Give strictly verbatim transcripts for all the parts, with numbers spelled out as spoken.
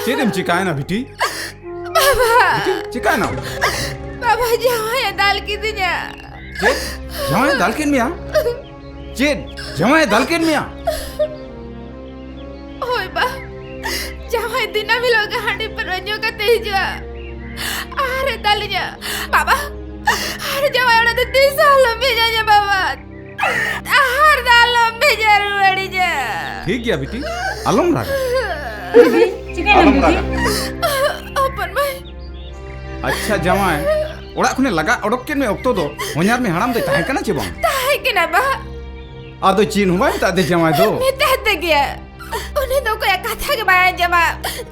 ᱪᱮᱫ ᱮᱢ ᱪᱤᱠᱟᱭᱮᱱᱟ ᱵᱤᱴᱤ? ᱵᱟᱵᱟ! ᱵᱤᱴᱤ, ᱪᱤᱠᱟᱭᱮᱱᱟᱢ? ᱵᱟᱵᱟ, ᱡᱟᱶᱟᱭᱮ ᱫᱟᱞ ᱠᱤᱫᱤᱧᱟ᱾ ᱪᱮᱫ? ᱡᱟᱶᱟᱭᱮ ᱫᱟᱞ ᱠᱮᱫ ᱢᱮᱭᱟ? ᱪᱮᱫ? ᱡᱟᱶᱟᱭᱮ ᱫᱟᱞ ᱠᱮᱫ ᱢᱮᱭᱟ? ᱦᱳᱭ ᱵᱟ, ᱡᱟᱶᱟᱭ ᱫᱤᱱᱟᱹᱢ ᱦᱤᱞᱳᱜ ᱜᱮ ᱦᱟᱺᱰᱤ ᱯᱟᱹᱨᱣᱟᱹ ᱧᱩ ᱠᱟᱛᱮ ᱦᱤᱡᱩᱜᱼᱟ ᱟᱨ ᱮ ᱫᱟᱞᱤᱧᱟ᱾ ᱵᱟᱵᱟ, ᱟᱨ ᱡᱟᱶᱟᱭ ᱚᱲᱟᱜ ᱫᱚ ᱛᱤᱥ ᱦᱚᱸ ᱟᱞᱚᱢ ᱵᱷᱮᱡᱟᱧᱟ ᱵᱟᱵᱟ, ᱟᱨ ᱫᱚ ᱟᱞᱚᱢ ᱵᱷᱮᱡᱟ ᱨᱩᱣᱟᱹᱲᱤᱧᱟ᱾ ᱴᱷᱤᱠ ᱜᱮᱭᱟ ᱵᱤᱴᱤ, ᱟᱞᱚᱢ ᱨᱟᱜᱟ᱾ ᱵᱤᱴᱤ, ᱪᱤᱠᱟᱹᱭᱮᱱᱟᱢ ᱟᱞᱚᱢ ᱵᱤᱴᱤ? ᱨᱟᱜᱟ᱾ ᱦᱚᱯᱚᱱ ᱢᱟᱹᱭ᱾ ᱟᱪᱪᱷᱟ ᱡᱟᱶᱟᱭ, ᱚᱲᱟᱜ ᱠᱷᱚᱱᱮ ᱞᱟᱜᱟ ᱚᱰᱚᱠ ᱠᱮᱫ ᱢᱮ ᱚᱠᱛᱚ ᱫᱚ ᱦᱚᱧᱦᱟᱨ ᱢᱮ ᱦᱟᱲᱟᱢ ᱫᱚᱭ ᱛᱟᱦᱮᱸ ᱠᱟᱱᱟ ᱪᱮ ᱵᱟᱝ? ᱛᱟᱦᱮᱸ ᱠᱟᱱᱟ ᱵᱟ᱾ ᱟᱫᱚ ᱪᱮᱫ ᱦᱚᱸ ᱵᱟᱭ ᱢᱮᱛᱟᱫ ᱫᱮ ᱡᱟᱶᱟᱭ ᱫᱚ? ᱢᱮᱛᱟᱫ ᱫᱮ ᱜᱮᱭᱟ᱾ ᱩᱱᱤ ᱫᱚ ᱚᱠᱚᱭᱟᱜ ᱠᱟᱛᱷᱟ ᱜᱮ ᱵᱟᱭ ᱟᱸᱡᱚᱢᱟ᱾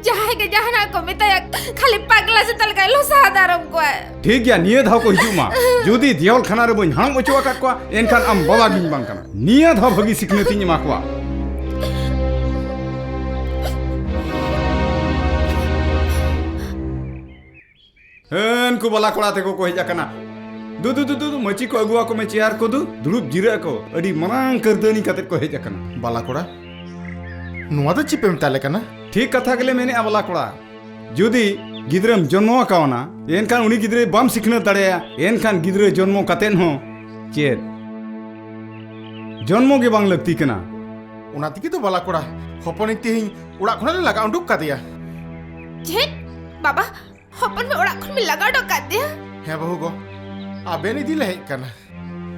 ᱡᱟᱦᱟᱸᱭ ᱜᱮ ᱡᱟᱦᱟᱱᱟᱜ ᱠᱚ ᱢᱮᱛᱟᱭᱟ, ᱠᱷᱟᱹᱞᱤ ᱯᱟᱜᱽᱞᱟ ᱥᱮᱛᱟ ᱞᱮᱠᱟᱭ ᱞᱚᱥᱟ ᱫᱟᱨᱚᱢ ᱠᱚᱣᱟᱭ᱾ ᱴᱷᱤᱠ ᱜᱮᱭᱟ, ᱱᱤᱭᱟᱹ ᱫᱷᱟᱣ ᱠᱚ ᱦᱤᱡᱩᱜ ᱢᱟ᱾ ᱡᱩᱫᱤ ᱫᱮᱣᱚᱞ ᱠᱷᱟᱱᱟ ᱨᱮ ᱵᱟᱹᱧ ᱦᱟᱲᱚᱢ ᱦᱚᱪᱚ ᱟᱠᱟᱫ ᱠᱚᱣᱟ, ᱮᱱᱠᱷᱟᱱ ᱟᱢ ᱵᱟᱵᱟ ᱜᱤᱧ ᱵᱟᱝ ᱠᱟᱱᱟ᱾ ᱱᱤᱭᱟᱹ ᱫᱷᱟᱣ ᱵᱷᱟᱹᱜᱤ ᱥᱤᱠᱷᱱᱟᱹᱛ ᱤᱧ ᱮᱢᱟ ᱠᱚᱣᱟ᱾ ᱦᱮᱸ, ᱩᱱᱠᱩ ᱵᱟᱞᱟ ᱠᱚᱲᱟ ᱛᱮᱠᱚ ᱠᱚ ᱦᱮᱡ ᱟᱠᱟᱱᱟ᱾ ᱫᱩ, ᱫᱩ, ᱫᱩ, ᱫᱩ, ᱢᱟᱹᱪᱤ ᱠᱚ ᱟᱹᱜᱩᱣᱟᱠᱚ ᱢᱮ, ᱪᱮᱭᱟᱨ ᱠᱚ ᱫᱩ, ᱫᱩᱲᱩᱵ ᱡᱤᱨᱟᱹᱜ ᱟᱠᱚ᱾ ᱟᱹᱰᱤ ᱢᱟᱨᱟᱝ ᱠᱟᱹᱨᱫᱟᱹᱱᱤ ᱠᱟᱛᱮᱫ ᱠᱚ ᱦᱮᱡ ᱟᱠᱟᱱᱟ᱾ ᱵᱟᱞᱟ ᱠᱚᱲᱟ, ᱱᱚᱣᱟ ᱫᱚ ᱪᱮᱫ ᱯᱮ ᱢᱮᱛᱟᱞᱮ ᱠᱟᱱᱟ? ᱴᱷᱤᱠ ᱠᱟᱛᱷᱟ ᱜᱮᱞᱮ ᱢᱮᱱᱮᱫᱼᱟ, ᱵᱟᱞᱟ ᱠᱚᱲᱟ᱾ ᱡᱩᱫᱤ ᱜᱤᱫᱽᱨᱟᱹᱢ ᱡᱚᱱᱢᱚ ᱟᱠᱟᱣᱱᱟ, ᱮᱱᱠᱷᱟᱱ ᱩᱱᱤ ᱜᱤᱫᱽᱨᱟᱹ ᱵᱟᱢ ᱥᱤᱠᱷᱱᱟᱹᱛ ᱫᱟᱲᱮᱭᱟᱭᱟ, ᱮᱱᱠᱷᱟᱱ ᱜᱤᱫᱽᱨᱟᱹ ᱡᱚᱱᱢᱚ ᱠᱟᱛᱮᱫ ᱦᱚᱸ ᱪᱮᱫ ᱡᱚᱱᱢᱚ ᱜᱮ ᱵᱟᱝ ᱞᱟᱹᱠᱛᱤ ᱠᱟᱱᱟ᱾ ᱚᱱᱟ ᱛᱮᱜᱮ ᱛᱚ ᱵᱟᱞᱟ ᱠᱚᱲᱟ, ᱦᱚᱯᱚᱱᱤᱧ ᱛᱮᱦᱮᱧ ᱚᱲᱟᱜ ᱠᱷᱚᱱᱟᱜ ᱞᱮ ᱞᱟᱜᱟ ᱩᱰᱩᱠ ᱠᱟᱫᱮᱭᱟ᱾ ᱪᱮᱫ? ᱵᱟᱵᱟ, ᱦᱚᱯᱚᱱ ᱢᱮ ᱚᱲᱟᱜ ᱠᱷᱚᱱ ᱵᱤᱱ ᱞᱟᱜᱟ ᱩᱰᱩᱠ ᱠᱟᱫᱮᱭᱟ? ᱦᱮᱸ ᱵᱟᱹᱦᱩ ᱜᱚ, ᱟᱵᱮᱱ ᱤᱫᱤ ᱞᱮ ᱦᱮᱡ ᱠᱟᱱᱟ᱾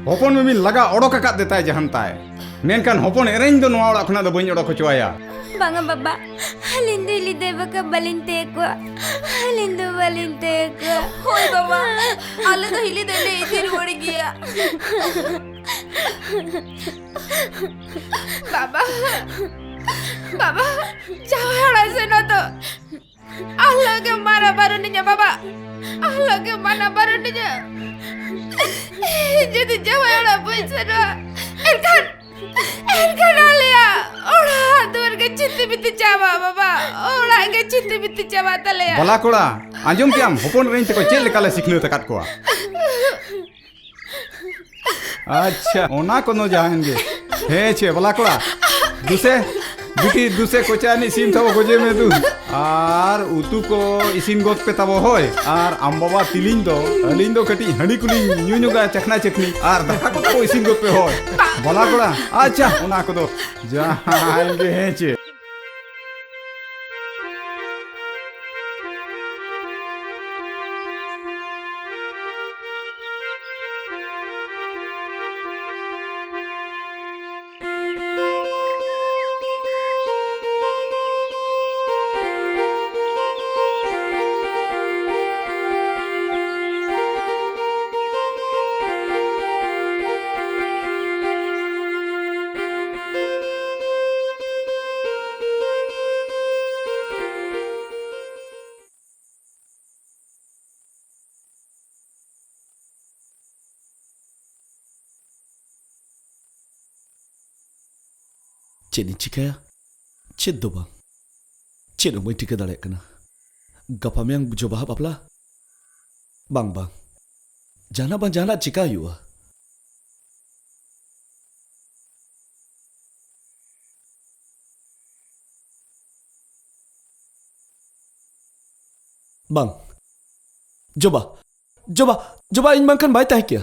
ᱦᱚᱯᱚᱱ ᱢᱮ ᱵᱤᱱ ᱞᱟᱜᱟ ᱚᱰᱚᱠ ᱟᱠᱟᱫ ᱫᱮ ᱛᱟᱭ ᱡᱟᱦᱟᱱ ᱛᱟᱭ, ᱢᱮᱱᱠᱷᱟᱱ ᱦᱚᱯᱚᱱ ᱮᱨᱟᱧ ᱫᱚ ᱱᱚᱣᱟ ᱚᱲᱟᱜ ᱠᱷᱚᱱᱟᱜ ᱫᱚ ᱵᱟᱹᱧ ᱚᱰᱚᱠ ᱦᱚᱪᱚᱣᱟᱭᱟ᱾ ᱵᱟᱝᱟ ᱵᱟᱵᱟ, ᱟᱹᱞᱤᱧ ᱫᱚ ᱦᱤᱞᱤ ᱫᱟᱹᱭ ᱵᱟᱠᱷᱟᱱ ᱵᱟᱹᱞᱤᱧ ᱛᱟᱦᱮᱸ ᱠᱚᱜᱼᱟ᱾ ᱟᱹᱞᱤᱧ ᱫᱚ ᱵᱟᱹᱞᱤᱧ ᱛᱟᱦᱮᱸ ᱠᱚᱜᱼᱟ᱾ ᱦᱳᱭ ᱵᱟᱵᱟ, ᱟᱞᱮ ᱫᱚ ᱦᱤᱞᱤ ᱫᱟᱹᱭ ᱞᱮ ᱤᱫᱤ ᱨᱩᱣᱟᱹᱲ ᱜᱮᱭᱟ᱾ ᱵᱟᱵᱟ, ᱵᱟᱵᱟ, ᱡᱟᱶᱟᱭ ᱚᱲᱟᱜ ᱥᱮᱱᱚᱜ ᱫᱚ ᱟᱞᱚ ᱜᱮ ᱢᱟᱱᱟ ᱵᱟᱨᱚᱱᱤᱧᱟ ᱵᱟᱵᱟ, ᱟᱞᱚ ᱜᱮ ᱢᱟᱱᱟ ᱵᱟᱨᱚᱱᱤᱧᱟ᱾ ᱡᱩᱫᱤ ᱡᱟᱶᱟᱭ ᱚᱲᱟᱜ ᱵᱟᱹᱧ ᱥᱮᱱᱚᱜᱼᱟ, ᱮᱱᱠᱷᱟᱱ, ᱮᱱᱠᱷᱟᱱ ᱟᱞᱮᱭᱟᱜ ᱚᱲᱟᱜ ᱫᱩᱣᱟᱹᱨ ᱜᱮ ᱪᱷᱤᱛᱤ ᱵᱤᱛᱤ ᱪᱟᱵᱟᱜᱼᱟ ᱵᱟᱵᱟ, ᱚᱲᱟᱜ ᱜᱮ ᱪᱷᱤᱛᱤ ᱵᱤᱛᱤ ᱪᱟᱵᱟᱜ ᱛᱟᱞᱮᱭᱟ᱾ ᱵᱟᱞᱟ ᱠᱚᱲᱟ, ᱟᱸᱡᱚᱢ ᱠᱮᱜᱼᱟᱢ ᱦᱚᱯᱚᱱ ᱮᱨᱟᱧ ᱛᱮᱠᱚ ᱪᱮᱫ ᱞᱮᱠᱟ ᱞᱮ ᱥᱤᱠᱷᱱᱟᱹᱛ ᱟᱠᱟᱫ ᱠᱚᱣᱟ? ᱟᱪᱪᱷᱟ, ᱚᱱᱟ ᱠᱳᱱᱳ ᱡᱟᱦᱟᱸᱭᱮᱱ ᱜᱮ᱾ ᱦᱮᱸ ᱪᱮ, ᱵᱟᱞᱟ ᱠᱚᱲᱟ, ᱫᱩᱥᱮ, ᱵᱤᱴᱤ, ᱫᱩᱥᱮ ᱠᱚᱪᱟ ᱨᱤᱱᱤᱡ ᱥᱤᱢ ᱛᱟᱵᱚ ᱜᱚᱡᱮ ᱢᱮ ᱫᱩ᱾ ᱟᱨ ᱩᱛᱩ ᱠᱚ ᱤᱥᱤᱱ ᱜᱚᱫ ᱯᱮ ᱛᱟᱵᱚ, ᱦᱳᱭ᱾ ᱟᱨ ᱟᱢ ᱵᱟᱵᱟ ᱛᱤᱞᱤᱧ ᱫᱚ, ᱟᱹᱞᱤᱧ ᱫᱚ ᱠᱟᱹᱴᱤᱡ ᱦᱟᱺᱰᱤ ᱠᱚᱞᱤᱧ ᱧᱩ ᱧᱚᱜᱟ, ᱪᱟᱠᱷᱱᱟ ᱪᱟᱠᱷᱱᱤ᱾ ᱟᱨ ᱫᱟᱠᱟ ᱠᱚ ᱛᱟᱵᱚ ᱤᱥᱤᱱ ᱜᱚᱫ ᱯᱮ, ᱦᱳᱭ᱾ ᱵᱟᱞᱟ ᱠᱚᱲᱟ, ᱟᱪᱪᱷᱟ, ᱚᱱᱟ ᱠᱚᱫᱚ ᱡᱟᱦᱟᱸᱭ ᱜᱮ, ᱦᱮᱸ ᱪᱮ᱾ ᱪᱮᱫ ᱤᱧ ᱪᱤᱠᱟᱹᱭᱟ? ᱪᱮᱫ ᱫᱚ ᱵᱟᱝ, ᱪᱮᱫ ᱦᱚᱸ ᱵᱟᱹᱧ ᱴᱷᱤᱠᱟᱹ ᱫᱟᱲᱮᱭᱟᱜ ᱠᱟᱱᱟ᱾ ᱜᱟᱯᱟ ᱢᱮᱭᱟᱝ ᱡᱚᱵᱟᱦᱟᱜ ᱵᱟᱯᱞᱟ? ᱵᱟᱝ, ᱵᱟᱝ, ᱡᱟᱦᱟᱱᱟᱜ ᱵᱟᱝ ᱡᱟᱦᱟᱱᱟᱜ ᱪᱤᱠᱟ ᱦᱩᱭᱩᱜᱼᱟ᱾ ᱵᱟᱝ, ᱡᱚᱵᱟ, ᱡᱚᱵᱟ, ᱡᱚᱵᱟ, ᱤᱧ ᱵᱟᱝᱠᱷᱟᱱ ᱵᱟᱭ ᱛᱟᱦᱮᱸ ᱠᱮᱭᱟ᱾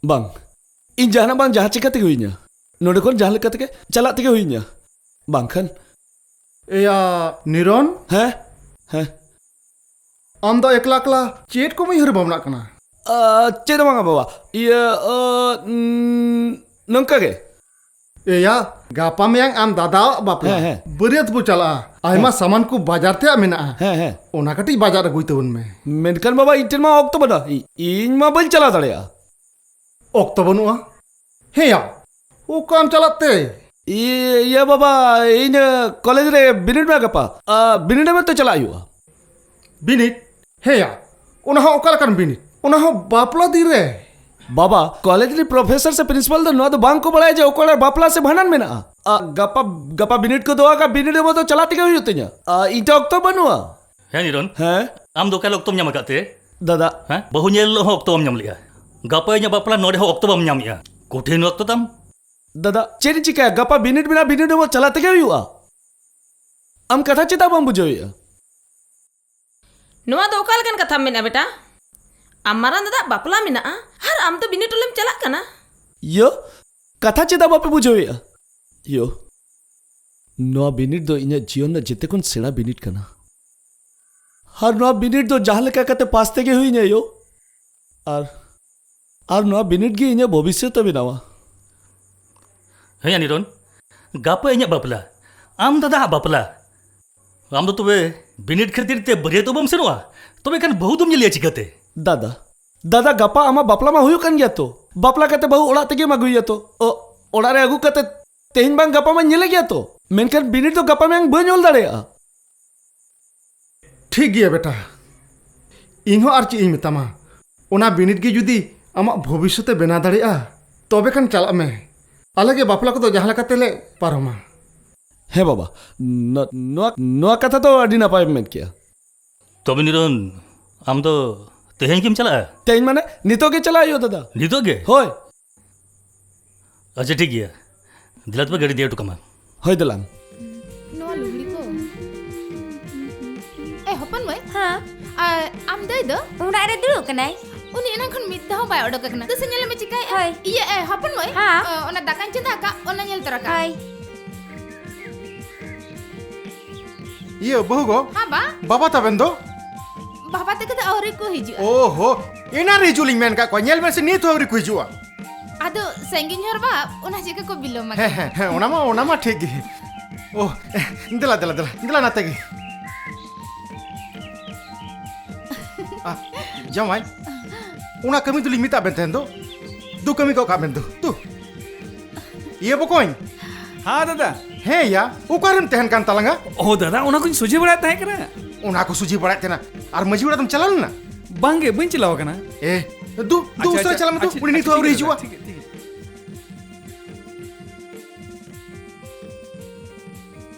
ᱵᱟᱝ, ᱤᱧ ᱡᱟᱦᱟᱱᱟᱜ ᱵᱟᱝ ᱡᱟᱦᱟᱸ ᱪᱤᱠᱟ ᱛᱮᱜᱮ ᱦᱩᱭᱤᱧᱟ, ᱱᱚᱰᱮ ᱠᱷᱚᱱ ᱡᱟᱦᱟᱸ ᱞᱮᱠᱟ ᱛᱮᱜᱮ ᱪᱟᱞᱟᱜ ᱛᱮᱜᱮ ᱦᱩᱭᱤᱧᱟ᱾ ᱵᱟᱝᱠᱷᱟᱱ ᱮᱭᱟ, ᱱᱤᱨᱚᱱ? ᱦᱮᱸ? ᱦᱮᱸ᱾ ᱟᱢ ᱫᱚ ᱮᱠᱞᱟ ᱮᱠᱞᱟ ᱪᱮᱫ ᱠᱚᱢ ᱩᱭᱦᱟᱹᱨ ᱵᱷᱟᱵᱽᱱᱟᱜ ᱠᱟᱱᱟ? ᱟ, ᱪᱮᱫ ᱦᱚᱸ ᱵᱟᱝᱟ ᱵᱟᱵᱟ᱾ ᱤᱭᱟᱹ, ᱟ, ᱩᱸ, ᱱᱚᱝᱠᱟ ᱜᱮ᱾ ᱮᱭᱟ, ᱜᱟᱯᱟ ᱢᱮᱭᱟᱝ ᱟᱢ ᱫᱟᱫᱟᱣᱟᱜ ᱵᱟᱯᱞᱟ᱾ ᱦᱮᱸ, ᱦᱮᱸ᱾ ᱵᱟᱹᱨᱭᱟᱹᱛ ᱵᱚ ᱪᱟᱞᱟᱜᱼᱟ᱾ ᱟᱭᱢᱟ ᱦᱮᱸ᱾ ᱥᱟᱢᱟᱱ ᱠᱚ ᱵᱟᱡᱟᱨ ᱛᱮᱭᱟᱜ ᱢᱮᱱᱟᱜᱼᱟ᱾ ᱦᱮᱸ, ᱦᱮᱸ᱾ ᱚᱱᱟ ᱠᱟᱹᱴᱤᱡ ᱵᱟᱡᱟᱨ ᱟᱹᱜᱩᱭ ᱛᱟᱵᱚᱱ ᱢᱮ᱾ ᱢᱮᱱᱠᱷᱟᱱ ᱵᱟᱵᱟ, ᱤᱧ ᱴᱷᱮᱱ ᱢᱟ ᱚᱠᱛᱚ ᱵᱟᱹᱱᱩᱜᱼᱟ᱾ ᱤ-, ᱤᱧ ᱢᱟ ᱵᱟᱹᱧ ᱪᱟᱞᱟᱣ ᱫᱟᱲᱮᱭᱟᱜᱼᱟ᱾ ᱚᱠᱛᱚ ᱵᱟᱹᱱᱩᱜᱼᱟ? ᱦᱮᱸᱭᱟ, ᱚᱠᱟᱢ ᱪᱟᱞᱟᱜ ᱛᱮ? ᱤ-, ᱤᱭᱟᱹ ᱵᱟᱵᱟ, ᱤᱧ, ᱟ, ᱠᱚᱞᱮᱡᱽ ᱨᱮ ᱵᱤᱱᱤᱰ ᱢᱮᱱᱟᱜᱼᱟ ᱜᱟᱯᱟ᱾ ᱟ, ᱵᱤᱱᱤᱰ ᱮᱢ ᱛᱚ ᱪᱟᱞᱟᱜ ᱦᱩᱭᱩᱜᱼᱟ᱾ ᱵᱤᱱᱤᱰ? ᱦᱮᱸᱭᱟ, ᱚᱱᱟ ᱦᱚᱸ ᱚᱠᱟ ᱞᱮᱠᱟᱱ ᱵᱤᱱᱤᱰ? ᱚᱱᱟ ᱦᱚᱸ ᱵᱟᱯᱞᱟ ᱫᱤᱱ ᱨᱮ? ᱵᱟᱵᱟ, ᱠᱚᱞᱮᱡᱽ ᱨᱤᱱᱤᱡ ᱯᱨᱚᱯᱷᱮᱥᱚᱨ ᱥᱮ ᱯᱨᱤᱱᱥᱤᱯᱟᱞ ᱫᱚ ᱱᱚᱣᱟ ᱫᱚ ᱵᱟᱝ ᱠᱚ ᱵᱟᱲᱟᱭᱟ ᱡᱮ ᱚᱠᱟ ᱨᱮ ᱵᱟᱯᱞᱟ ᱥᱮ ᱵᱷᱟᱸᱰᱟᱱ ᱢᱮᱱᱟᱜᱼᱟ᱾ ᱟ, ᱜᱟᱯᱟ, ᱜᱟᱯᱟ ᱵᱤᱱᱤᱰ ᱠᱚ ᱫᱚᱦᱚ ᱟᱠᱟᱫ, ᱵᱤᱱᱤᱰ ᱨᱮ ᱢᱚᱛᱚ ᱪᱟᱞᱟᱜ ᱛᱮᱜᱮ ᱦᱩᱭᱩᱜ ᱛᱤᱧᱟ᱾ ᱟ, ᱤᱧ ᱴᱷᱮᱱ ᱚᱠᱛᱚ ᱵᱟᱹᱱᱩᱜᱼᱟ᱾ ᱦᱮᱸ ᱱᱤᱨᱚᱱ, ᱦᱮᱸ? ᱟᱢ ᱫᱚ ᱚᱠᱟ ᱦᱤᱞᱳᱜ ᱚᱠᱛᱚᱢ ᱧᱟᱢ ᱟᱠᱟᱫ ᱛᱮ? ᱫᱟᱫᱟ᱾ ᱦᱮᱸ? ᱵᱟᱹᱦᱩ ᱧᱮᱞ ᱦᱤᱞᱳᱜ ᱦᱚᱸ ᱚᱠᱛᱚ ᱵᱟᱢ ᱧᱟᱢ ᱞᱮᱜᱼᱟ᱾ ᱜᱟᱯᱟ ᱤᱧᱟᱹᱜ ᱵᱟᱯᱞᱟ, ᱱᱚᱰᱮ ᱦᱚᱸ ᱚᱠᱛᱚ ᱵᱟᱢ ᱧᱟᱢᱮᱜᱼᱟ᱾ ᱠᱚᱴᱷᱤᱱ ᱚᱠᱛᱚ ᱛᱟᱢ᱾ ᱫᱟᱫᱟ, ᱪᱮᱫ ᱤᱧ ᱪᱤᱠᱟᱹᱭᱟ? ᱜᱟᱯᱟ ᱵᱤᱱᱤᱰ ᱢᱮᱱᱟᱜᱼᱟ, ᱵᱤᱱᱤᱰ ᱨᱮ ᱪᱟᱞᱟᱜ ᱛᱮᱜᱮ ᱦᱩᱭᱩᱜᱼᱟ᱾ ᱟᱢ ᱠᱟᱛᱷᱟ ᱪᱮᱫᱟᱜ ᱵᱟᱢ ᱵᱩᱡᱷᱟᱹᱣᱮᱫᱼᱟ? ᱱᱚᱣᱟ ᱫᱚ ᱚᱠᱟ ᱞᱮᱠᱟᱱ ᱠᱟᱛᱷᱟᱢ ᱢᱮᱱᱮᱫᱼᱟ ᱵᱮᱴᱟ? ᱟᱢ ᱢᱟᱨᱟᱝ ᱫᱟᱫᱟᱣᱟᱜ ᱵᱟᱯᱞᱟ ᱢᱮᱱᱟᱜᱼᱟ ᱟᱨ ᱟᱢ ᱫᱚ ᱵᱤᱱᱤᱰ ᱚᱞᱮᱢ ᱪᱟᱞᱟᱜ ᱠᱟᱱᱟ᱾ ᱭᱳ, ᱠᱟᱛᱷᱟ ᱪᱮᱫᱟᱜ ᱵᱟᱯᱮ ᱵᱩᱡᱷᱟᱹᱣᱮᱫᱼᱟ? ᱭᱳ, ᱱᱚᱣᱟ ᱵᱤᱱᱤᱰ ᱫᱚ ᱤᱧᱟᱹᱜ ᱡᱤᱭᱚᱱ ᱨᱮᱱᱟᱜ ᱡᱮᱛᱮ ᱠᱷᱚᱱ ᱥᱮᱬᱟ ᱵᱤᱱᱤᱰ ᱠᱟᱱᱟ᱾ ᱟᱨ ᱱᱚᱣᱟ ᱵᱤᱱᱤᱰ ᱫᱚ ᱡᱟᱦᱟᱸ ᱞᱮᱠᱟ ᱠᱟᱛᱮ ᱯᱟᱥ ᱛᱮᱜᱮ ᱦᱩᱭᱩᱜᱼᱟ ᱭᱳ᱾ ᱟᱨ, ᱟᱨ ᱱᱚᱣᱟ ᱵᱤᱱᱤᱰ ᱜᱮ ᱤᱧᱟᱹᱜ ᱵᱷᱚᱵᱤᱥᱥᱚᱛ ᱮ ᱵᱮᱱᱟᱣᱟ᱾ ᱦᱮᱸᱭᱟ ᱱᱤᱨᱚᱱ, ᱜᱟᱯᱟ ᱤᱧᱟᱹᱜ ᱵᱟᱯᱞᱟ, ᱟᱢ ᱫᱟᱫᱟ ᱦᱟᱜ ᱵᱟᱯᱞᱟ᱾ ᱟᱢ ᱫᱚ ᱛᱚᱵᱮ ᱵᱤᱱᱤᱰ ᱠᱷᱟᱹᱛᱤᱨ ᱛᱮ ᱵᱟᱹᱨᱭᱟᱹᱛᱚᱜ ᱵᱟᱢ ᱥᱮᱱᱚᱜᱼᱟ? ᱛᱚᱵᱮ ᱠᱷᱟᱱ ᱵᱟᱹᱦᱩ ᱫᱚᱢ ᱧᱮᱞᱮᱭᱟ ᱪᱤᱠᱟᱹᱛᱮ? ᱫᱟᱫᱟ, ᱫᱟᱫᱟ, ᱜᱟᱯᱟ ᱟᱢᱟᱜ ᱵᱟᱯᱞᱟ ᱢᱟ ᱦᱩᱭᱩᱜ ᱠᱟᱱ ᱜᱮᱭᱟ ᱛᱚ᱾ ᱵᱟᱯᱞᱟ ᱠᱟᱛᱮ ᱵᱟᱹᱦᱩ ᱚᱲᱟᱜ ᱛᱮᱜᱮᱢ ᱟᱹᱜᱩᱭᱮᱭᱟ ᱛᱚ᱾ ᱚ, ᱚᱲᱟᱜ ᱨᱮ ᱟᱹᱜᱩ ᱠᱟᱛᱮ ᱛᱮᱦᱮᱧ ᱵᱟᱝ ᱜᱟᱯᱟ ᱢᱟᱧ ᱧᱮᱞᱮ ᱜᱮᱭᱟ ᱛᱚ᱾ ᱢᱮᱱᱠᱷᱟᱱ ᱵᱤᱱᱤᱰ ᱫᱚ ᱜᱟᱯᱟ ᱢᱮᱭᱟᱝ ᱵᱟᱹᱧ ᱚᱞ ᱫᱟᱲᱮᱭᱟᱜᱼᱟ᱾ ᱴᱷᱤᱠ ᱜᱮᱭᱟ ᱵᱮᱴᱟ, ᱤᱧ ᱦᱚᱸ ᱟᱨ ᱪᱮᱫ ᱤᱧ ᱢᱮᱛᱟᱢᱟ, ᱚᱱᱟ ᱵᱤᱱᱤᱰ ᱜᱮ ᱡᱩᱫᱤ ᱟᱢᱟᱜ ᱵᱷᱚᱵᱤᱥᱥᱚᱛ ᱮ ᱵᱮᱱᱟᱣ ᱫᱟᱲᱮᱭᱟᱜᱼᱟ, ᱛᱚᱵᱮ ᱠᱷᱟᱱ ᱪᱟᱞᱟᱜ ᱢᱮ᱾ ᱟᱞᱮ ᱜᱮ ᱵᱟᱯᱞᱟ ᱠᱚᱫᱚ ᱡᱟᱦᱟᱸ ᱞᱮᱠᱟ ᱛᱮᱞᱮ ᱯᱟᱨᱚᱢᱟ᱾ ᱦᱮᱸ ᱵᱟᱵᱟ, ᱱᱚ-, ᱱᱚᱣᱟ, ᱱᱚᱣᱟ ᱠᱟᱛᱷᱟ ᱫᱚ ᱟᱹᱰᱤ ᱱᱟᱯᱟᱭᱮᱢ ᱢᱮᱱ ᱠᱮᱜᱼᱟ᱾ ᱛᱚᱵᱮ ᱱᱤᱨᱚᱱ, ᱟᱢ ᱫᱚ ᱛᱮᱦᱮᱧ ᱜᱮᱢ ᱪᱟᱞᱟᱜᱼᱟ? ᱛᱮᱦᱮᱧ ᱢᱟᱱᱮ ᱱᱤᱛᱚᱜ ᱜᱮ ᱪᱟᱞᱟᱜ ᱦᱩᱭᱩᱜᱼᱟ ᱫᱟᱫᱟ᱾ ᱱᱤᱛᱚᱜ ᱜᱮ? ᱦᱳᱭ᱾ ᱟᱪᱪᱷᱟ, ᱴᱷᱤᱠ ᱜᱮᱭᱟ, ᱫᱮᱞᱟ ᱛᱚᱵᱮ ᱜᱟᱹᱰᱤ ᱫᱤᱭᱮ ᱦᱚᱴᱚ ᱠᱟᱢᱟ᱾ ᱦᱳᱭ, ᱫᱮᱞᱟᱝ᱾ ᱱᱚᱣᱟ ᱞᱩᱜᱽᱲᱤ ᱠᱚ᱾ ᱮ, ᱦᱚᱯᱚᱱ ᱢᱟᱹᱭ᱾ ᱦᱮᱸ᱾ ᱟᱨ ᱟᱢ ᱫᱟᱹᱭ ᱫᱚ? ᱚᱲᱟᱜ ᱨᱮ ᱫᱩᱲᱩᱵ ᱠᱟᱱᱟᱭ᱾ ᱩᱱᱤ ᱮᱱᱟᱝ ᱠᱷᱚᱱ ᱢᱤᱫ ᱫᱷᱟᱣ ᱦᱚᱸ ᱵᱟᱭ ᱚᱰᱚᱠ ᱟᱠᱟᱱᱟ᱾ ᱫᱩᱥᱮ ᱧᱮᱞ ᱢᱮ ᱪᱤᱠᱟᱭ? ᱦᱳᱭ᱾ ᱤᱭᱟᱹ, ᱮ, ᱦᱚᱯᱚᱱ ᱢᱟᱹᱭ᱾ ᱦᱮᱸ᱾ ᱚ, ᱚᱱᱟ ᱫᱟᱠᱟᱧ ᱪᱚᱸᱫᱟ ᱟᱠᱟᱫ, ᱚᱱᱟ ᱧᱮᱞ ᱛᱚᱨᱟ ᱠᱟᱜ᱾ ᱦᱳᱭ᱾ ᱤᱭᱟᱹ, ᱵᱟᱹᱦᱩ ᱜᱚ᱾ ᱦᱮᱸ, ᱵᱟ᱾ ᱵᱟᱵᱟ ᱛᱟᱵᱮᱱ ᱫᱚ? ᱵᱟᱵᱟ ᱛᱟᱠᱚ ᱫᱚ ᱟᱹᱣᱨᱤ ᱠᱚ ᱦᱤᱡᱩᱜᱼᱟ᱾ ᱳᱦᱳ, ᱮᱱᱟᱝ ᱨᱮ ᱦᱤᱡᱩᱜ ᱞᱤᱧ ᱢᱮᱱ ᱠᱟᱜ ᱠᱚᱣᱟ, ᱧᱮᱞ ᱵᱮᱱ ᱥᱮ, ᱱᱤᱛ ᱦᱚᱸ ᱟᱹᱣᱨᱤ ᱠᱚ ᱦᱤᱡᱩᱜᱼᱟ᱾ ᱟᱫᱚ ᱥᱟᱺᱜᱤᱧ ᱦᱚᱨ ᱵᱟ, ᱚᱱᱟ ᱪᱤᱠᱟᱹ ᱠᱚ ᱵᱤᱞᱚᱢ ᱟᱠᱟᱱᱟ? ᱦᱮᱸ, ᱦᱮᱸ, ᱦᱮᱸ, ᱚᱱᱟ ᱢᱟ, ᱚᱱᱟ ᱢᱟ ᱴᱷᱤᱠ ᱜᱮ᱾ ᱳ, ᱫᱮᱞᱟ, ᱫᱮᱞᱟ, ᱫᱮᱞᱟ, ᱫᱮᱞᱟ ᱱᱟᱛᱮ ᱜᱮ᱾ ᱟ, ᱡᱟᱶᱟᱭ, ᱚᱱᱟ ᱠᱟᱹᱢᱤ ᱫᱚᱞᱤᱧ ᱢᱮᱛᱟᱜ ᱵᱮᱱ ᱛᱟᱦᱮᱸᱱ ᱫᱚ, ᱫᱩ ᱠᱟᱹᱢᱤ ᱜᱚᱜ ᱠᱟᱜ ᱵᱮᱱ ᱫᱩ, ᱫᱩ᱾ ᱤᱭᱟᱹ ᱵᱚᱠᱚᱧ᱾ ᱦᱮᱸ ᱫᱟᱫᱟ᱾ ᱦᱮᱸ ᱭᱟ, ᱚᱠᱟᱨᱮᱢ ᱛᱟᱦᱮᱱ ᱠᱟᱱ ᱛᱟᱞᱟᱝᱟ? ᱳ ᱫᱟᱫᱟ, ᱚᱱᱟ ᱠᱚᱧ ᱥᱚᱡᱷᱮ ᱵᱟᱲᱟᱭᱮᱫ ᱛᱟᱦᱮᱸ ᱠᱟᱱᱟ᱾ ᱚᱱᱟ ᱠᱚ ᱥᱚᱡᱷᱮ ᱵᱟᱲᱟᱭᱮᱫ ᱛᱟᱦᱮᱱᱟ? ᱟᱨ ᱢᱟᱹᱡᱷᱤ ᱚᱲᱟᱜ ᱫᱚᱢ ᱪᱟᱞᱟᱣ ᱞᱮᱱᱟ? ᱵᱟᱝᱜᱮ, ᱵᱟᱹᱧ ᱪᱟᱞᱟᱣ ᱟᱠᱟᱱᱟ᱾ ᱮ, ᱫᱩ, ᱫᱩ, ᱟᱪᱪᱷᱟ, ᱩᱥᱟᱹᱨᱟ ᱟᱪᱪᱷᱟ, ᱪᱟᱞᱟᱜ ᱢᱮ ᱫᱩ, ᱟᱪᱪᱷᱟ, ᱩᱱᱤ ᱱᱤᱛ ᱟᱪᱪᱷᱟ, ᱦᱚᱸ ᱟᱹᱣᱨᱤ ᱴᱷᱤᱠ ᱦᱤᱡᱩᱜᱼᱟ᱾ ᱜᱮᱭᱟ ᱫᱟᱫᱟ, ᱴᱷᱤᱠ ᱜᱮᱭᱟ, ᱴᱷᱤᱠ ᱜᱮᱭᱟ᱾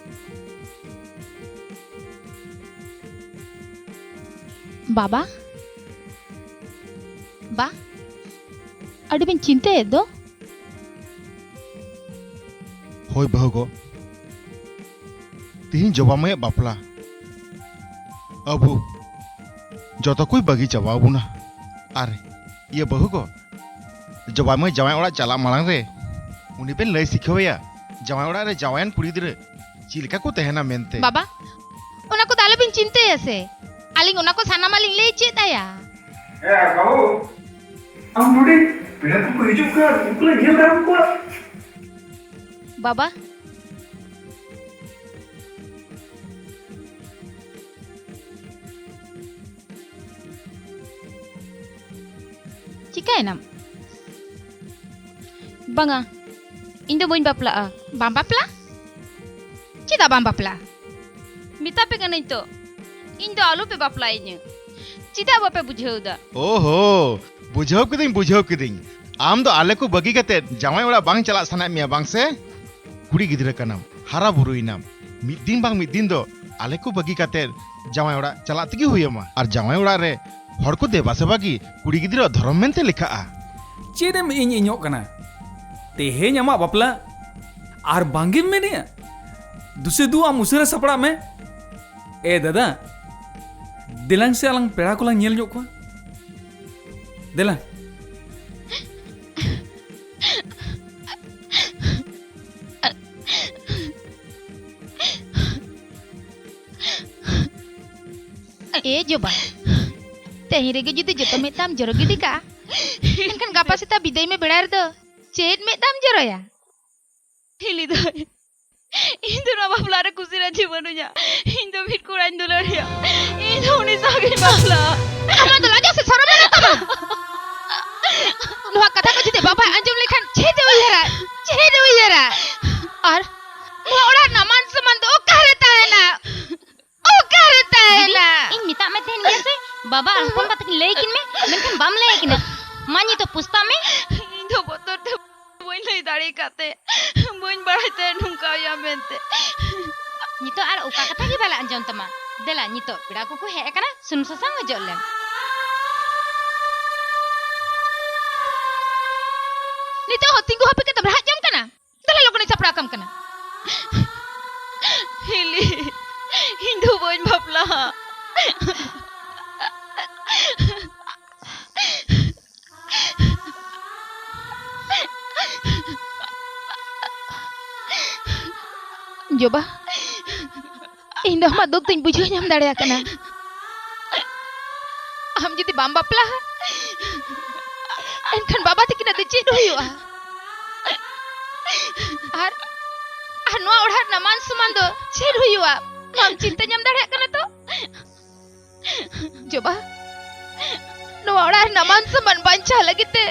ᱵᱟᱵᱟ? ᱵᱟ? ᱟᱹᱰᱤ ᱵᱤᱱ ᱪᱤᱱᱛᱟᱹᱭᱮᱫ ᱫᱚ? ᱦᱳᱭ ᱵᱟᱹᱦᱩ ᱜᱚ, ᱛᱤᱦᱤᱧ ᱡᱚᱵᱟ ᱢᱟᱹᱭᱟᱜ ᱵᱟᱯᱞᱟ᱾ ᱟᱵᱚ ᱡᱚᱛᱚ ᱠᱚᱭ ᱵᱟᱹᱜᱤ ᱪᱟᱵᱟ ᱟᱵᱚᱱᱟ᱾ ᱟᱨ ᱤᱭᱟᱹ ᱵᱟᱹᱦᱩ ᱠᱚ, ᱡᱚᱵᱟ ᱢᱟᱹᱭ ᱡᱟᱶᱟᱭ ᱚᱲᱟᱜ ᱪᱟᱞᱟᱜ ᱢᱟᱲᱟᱝ ᱨᱮ ᱩᱱᱤ ᱵᱮᱱ ᱞᱟᱹᱭ ᱥᱤᱠᱷᱟᱹᱣ ᱟᱭᱟ, ᱡᱟᱶᱟᱭ ᱚᱲᱟᱜ ᱨᱮ ᱡᱟᱶᱟᱭᱟᱱ ᱠᱩᱲᱤ ᱜᱤᱫᱽᱨᱟᱹ ᱪᱮᱫ ᱞᱮᱠᱟ ᱠᱚ ᱛᱟᱦᱮᱱᱟ ᱢᱮᱱᱛᱮ᱾ ᱵᱟᱵᱟ, ᱚᱱᱟ ᱠᱚᱫᱚ ᱟᱞᱚᱵᱤᱱ ᱪᱤᱱᱛᱟᱹᱭᱟ ᱥᱮ, ᱟᱹᱞᱤᱧ ᱚᱱᱟ ᱠᱚ ᱥᱟᱱᱟᱢᱟᱜ ᱞᱤᱧ ᱞᱟᱹᱭ ᱪᱮᱫ ᱟᱭᱟ᱾ ᱮ ᱵᱟᱹᱵᱩ, ᱟᱢ ᱱᱚᱰᱮ ᱯᱮᱲᱟ ᱠᱚᱠᱚ ᱦᱤᱡᱩᱜ ᱠᱟᱱ, ᱩᱱᱠᱩ ᱞᱮ ᱧᱮᱞ ᱫᱟᱨᱟᱢ ᱠᱚᱣᱟ᱾ ᱵᱟᱵᱟ, ᱪᱤᱠᱟᱹᱭᱮᱱᱟᱢ? ᱵᱟᱝᱟ, ᱤᱧ ᱫᱚ ᱵᱟᱹᱧ ᱵᱟᱯᱞᱟᱜᱼᱟ᱾ ᱵᱟᱢ ᱵᱟᱯᱞᱟᱜᱼᱟ? ᱪᱮᱫᱟᱜ ᱵᱟᱢ ᱵᱟᱯᱞᱟᱜᱼᱟ? ᱢᱮᱛᱟ ᱯᱮ ᱠᱟᱹᱱᱟᱹᱧ ᱛᱚ, ᱤᱧ ᱫᱚ ᱟᱞᱚ ᱯᱮ ᱵᱟᱯᱞᱟᱭᱤᱧᱟᱹ᱾ ᱪᱮᱫᱟᱜ ᱵᱟᱯᱮ ᱵᱩᱡᱷᱟᱹᱣ ᱮᱫᱟ? ᱳᱦᱳ, ᱵᱩᱡᱷᱟᱹᱣ ᱠᱤᱫᱟᱹᱧ, ᱵᱩᱡᱷᱟᱹᱣ ᱠᱤᱫᱟᱹᱧ᱾ ᱟᱢ ᱫᱚ ᱟᱞᱮ ᱠᱚ ᱵᱟᱹᱜᱤ ᱠᱟᱛᱮ ᱡᱟᱶᱟᱭ ᱚᱲᱟᱜ ᱵᱟᱝ ᱪᱟᱞᱟᱜ ᱥᱟᱱᱟᱭᱮᱫ ᱢᱮᱭᱟ, ᱵᱟᱝ ᱥᱮ? ᱠᱩᱲᱤ ᱜᱤᱫᱽᱨᱟᱹ ᱠᱟᱱᱟᱢ, ᱦᱟᱨᱟ ᱵᱩᱨᱩᱭᱮᱱᱟᱢ, ᱢᱤᱫ ᱫᱤᱱ ᱵᱟᱝ ᱢᱤᱫ ᱫᱤᱱ ᱫᱚ ᱟᱞᱮ ᱠᱚ ᱵᱟᱹᱜᱤ ᱠᱟᱛᱮ ᱡᱟᱶᱟᱭ ᱚᱲᱟᱜ ᱪᱟᱞᱟᱜ ᱛᱮᱜᱮ ᱦᱩᱭ ᱟᱢᱟ᱾ ᱟᱨ ᱡᱟᱶᱟᱭ ᱚᱲᱟᱜ ᱨᱮ ᱦᱚᱲ ᱠᱚ ᱫᱮᱵᱟ ᱥᱮᱵᱟ ᱜᱮ ᱠᱩᱲᱤ ᱜᱤᱫᱽᱨᱟᱹᱣᱟᱜ ᱫᱷᱚᱨᱚᱢ ᱢᱮᱱᱛᱮ ᱞᱮᱠᱷᱟᱜᱼᱟ᱾ ᱪᱮᱫ ᱮᱢ ᱤᱧ ᱤᱧᱚᱜ ᱠᱟᱱᱟ? ᱛᱮᱦᱮᱧ ᱟᱢᱟᱜ ᱵᱟᱯᱞᱟ ᱟᱨ ᱵᱟᱝᱜᱮᱢ ᱢᱮᱱᱮᱜᱼᱟ? ᱫᱩᱥᱮ ᱫᱩ, ᱟᱢ ᱩᱥᱟᱹᱨᱟ ᱥᱟᱯᱲᱟᱜ ᱢᱮ᱾ ᱮ ᱫᱟᱫᱟ, ᱫᱮᱞᱟᱝ ᱥᱮ ᱟᱞᱟᱝ ᱯᱮᱲᱟ ᱠᱚᱞᱟᱝ ᱧᱮᱞ ᱧᱚᱜ ᱠᱚᱣᱟ᱾ ᱫᱮᱞᱟ᱾ ᱮ ᱡᱚᱵᱟ, ᱛᱮᱦᱮᱧ ᱨᱮᱜᱮ ᱡᱩᱫᱤ ᱡᱚᱛᱚ ᱢᱮᱫ ᱛᱟᱢ ᱡᱚᱨᱚ ᱜᱤᱰᱤ ᱠᱟᱜᱼᱟ, ᱮᱱᱠᱷᱟᱱ ᱜᱟᱯᱟ ᱥᱮᱛᱟᱜ ᱵᱤᱫᱟᱹᱭ ᱢᱮ ᱵᱮᱲᱟ ᱨᱮᱫᱚ ᱪᱮᱫ ᱢᱮᱫ ᱛᱟᱢ ᱡᱚᱨᱚᱭᱟ? ᱦᱤᱞᱤ ᱫᱟᱹᱭ, ᱤᱧ ᱫᱚ ᱱᱚᱣᱟ ᱵᱟᱯᱞᱟ ᱨᱮ ᱠᱩᱥᱤ ᱨᱟᱹᱡᱤ ᱵᱟᱹᱱᱩᱧᱟ᱾ ᱤᱧ ᱫᱚ ᱢᱤᱫ ᱠᱚᱲᱟᱧ ᱫᱩᱞᱟᱹᱲ ᱮᱭᱟ᱾ ᱤᱧ ᱫᱚ ᱩᱱᱤ ᱥᱟᱶ ᱜᱤᱧ ᱵᱟᱯᱞᱟᱜᱼᱟ᱾ ᱟᱢᱟᱜ ᱫᱚ ᱞᱟᱡᱟᱣ ᱥᱮ ᱥᱚᱨᱚᱢ ᱢᱮᱱᱟᱜ ᱛᱟᱢᱟ? ᱱᱚᱣᱟ ᱠᱟᱛᱷᱟ ᱠᱚ ᱡᱩᱫᱤ ᱵᱟᱵᱟᱭ ᱟᱸᱡᱚᱢ ᱞᱮᱠᱷᱟᱱ ᱪᱮᱫ ᱮ ᱩᱭᱦᱟᱹᱨᱟ? ᱪᱮᱫ ᱮ ᱩᱭᱦᱟᱹᱨᱟ? ᱟᱨ ᱱᱚᱣᱟ ᱚᱲᱟᱜ ᱨᱮᱱᱟᱜ ᱢᱟᱱ ᱥᱚᱢᱢᱟᱱ ᱫᱚ ᱚᱠᱟᱨᱮ ᱛᱟᱦᱮᱱᱟ? ᱚᱠᱟᱨᱮ ᱛᱟᱦᱮᱱᱟ? ᱤᱧ ᱢᱮᱛᱟᱜ ᱢᱮ ᱛᱟᱦᱮᱱ ᱜᱮᱭᱟ ᱥᱮ, ᱵᱟᱵᱟ ᱟᱨ ᱦᱚᱯᱚᱱ ᱵᱟ ᱛᱟᱹᱠᱤᱱ ᱞᱟᱹᱭ ᱟᱹᱠᱤᱱ ᱢᱮ, ᱢᱮᱱᱠᱷᱟᱱ ᱵᱟᱢ ᱞᱟᱹᱭ ᱟᱹᱠᱤᱱᱟ᱾ ᱢᱟ ᱱᱤᱛᱚᱜ ᱯᱚᱥᱛᱟᱜ ᱢᱮ᱾ ᱤᱧ ᱫᱚ ᱵᱚᱛᱚᱨ ᱛᱮ ᱵᱟᱹᱧ ᱞᱟᱹᱭ ᱫᱟᱲᱮ ᱟᱠᱟᱫ ᱛᱮ, ᱵᱟᱹᱧ ᱵᱟᱲᱟᱭ ᱛᱟᱦᱮᱸᱫ ᱱᱚᱝᱠᱟ ᱦᱩᱭᱩᱜᱼᱟ ᱢᱮᱱᱛᱮ᱾ ᱱᱤᱛᱚᱜ ᱟᱨ ᱚᱠᱟ ᱠᱟᱛᱷᱟ ᱜᱮ ᱵᱟᱞᱮ ᱟᱸᱡᱚᱢ ᱛᱟᱢᱟ᱾ ᱫᱮᱞᱟ, ᱱᱤᱛᱚᱜ ᱯᱮᱲᱟ ᱠᱚᱠᱚ ᱦᱮᱡ ᱟᱠᱟᱱᱟ, ᱥᱩᱱᱩᱢ ᱥᱟᱥᱟᱝ ᱚᱡᱚᱜ ᱞᱮᱢ᱾ ᱱᱤᱛᱚᱜ ᱦᱚᱸ ᱛᱤᱸᱜᱩ ᱦᱟᱹᱯᱤ ᱠᱟᱛᱮᱢ ᱨᱟᱦᱟᱜ ᱡᱚᱝ ᱠᱟᱱᱟ? ᱫᱮᱞᱟ ᱞᱚᱜᱚᱱᱤᱧ ᱥᱟᱯᱲᱟᱣ ᱠᱟᱢ ᱠᱟᱱᱟ᱾ ᱦᱤᱞᱤ, ᱡᱚᱵᱟ, ᱤᱧ ᱫᱚ ᱟᱢᱟᱜ ᱫᱩᱠ ᱫᱚᱧ ᱵᱩᱡᱷᱟᱹᱣ ᱧᱟᱢ ᱫᱟᱲᱮᱭᱟᱜ ᱠᱟᱱᱟ᱾ ᱟᱢ ᱡᱩᱫᱤ ᱵᱟᱢ ᱵᱟᱯᱞᱟᱜᱼᱟ, ᱮᱱᱠᱷᱟᱱ ᱵᱟᱵᱟ ᱛᱟᱹᱠᱤᱱᱟᱜ ᱫᱚ ᱪᱮᱫ ᱦᱩᱭᱩᱜᱼᱟ? ᱟᱨ, ᱟᱨ ᱱᱚᱣᱟ ᱚᱲᱟᱜ ᱨᱮᱱᱟᱜ ᱢᱟᱱ ᱥᱚᱢᱢᱟᱱ ᱫᱚ ᱪᱮᱫ ᱦᱩᱭᱩᱜᱼᱟ? ᱱᱚᱣᱟᱢ ᱪᱤᱱᱛᱟᱹ ᱧᱟᱢ ᱫᱟᱲᱮᱭᱟᱜ ᱠᱟᱱᱟ ᱛᱚ? ᱡᱚᱵᱟ, ᱱᱚᱣᱟ ᱚᱲᱟᱜ ᱨᱮᱱᱟᱜ ᱢᱟᱱ ᱥᱚᱢᱢᱟᱱ ᱵᱟᱧᱪᱟᱣ ᱞᱟᱹᱜᱤᱫ ᱛᱮ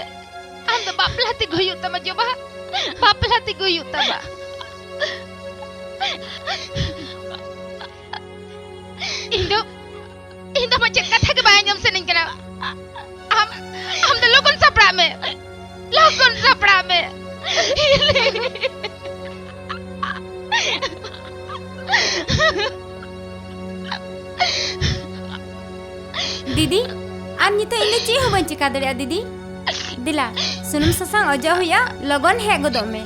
ᱟᱢ ᱫᱚ ᱵᱟᱯᱞᱟ ᱛᱮᱜᱮ ᱦᱩᱭᱩᱜ ᱛᱟᱢᱟ ᱡᱚᱵᱟ, ᱵᱟᱯᱞᱟ ᱛᱮᱜᱮ ᱦᱩᱭᱩᱜ ᱛᱟᱢᱟ᱾ ᱤᱧ ᱫᱚ, ᱤᱧ ᱫᱚ ᱟᱢᱟᱜ ᱪᱮᱫ ᱠᱟᱛᱷᱟ ᱜᱮ ᱵᱟᱭ ᱟᱸᱡᱚᱢ ᱥᱟᱱᱟᱧ ᱠᱟᱱᱟ᱾ ᱟᱢ, ᱟᱢ ᱫᱚ ᱞᱚᱜᱚᱱ ᱥᱟᱯᱲᱟᱜ ᱢᱮ, ᱞᱚᱜᱚᱱ ᱥᱟᱯᱲᱟᱜ ᱢᱮ᱾ ᱫᱤᱫᱤ, ᱟᱨ ᱱᱤᱛᱚᱜ ᱤᱧ ᱫᱚ ᱪᱮᱫ ᱦᱚᱸ ᱵᱟᱹᱧ ᱪᱮᱠᱟ ᱫᱟᱲᱮᱭᱟᱜᱼᱟ ᱫᱤᱫᱤ᱾ ᱫᱮᱞᱟ, ᱥᱩᱱᱩᱢ ᱥᱟᱥᱟᱝ ᱚᱡᱚᱜ ᱦᱩᱭᱩᱜᱼᱟ, ᱞᱚᱜᱚᱱ ᱦᱮᱡ ᱜᱚᱫᱚᱜ ᱢᱮ᱾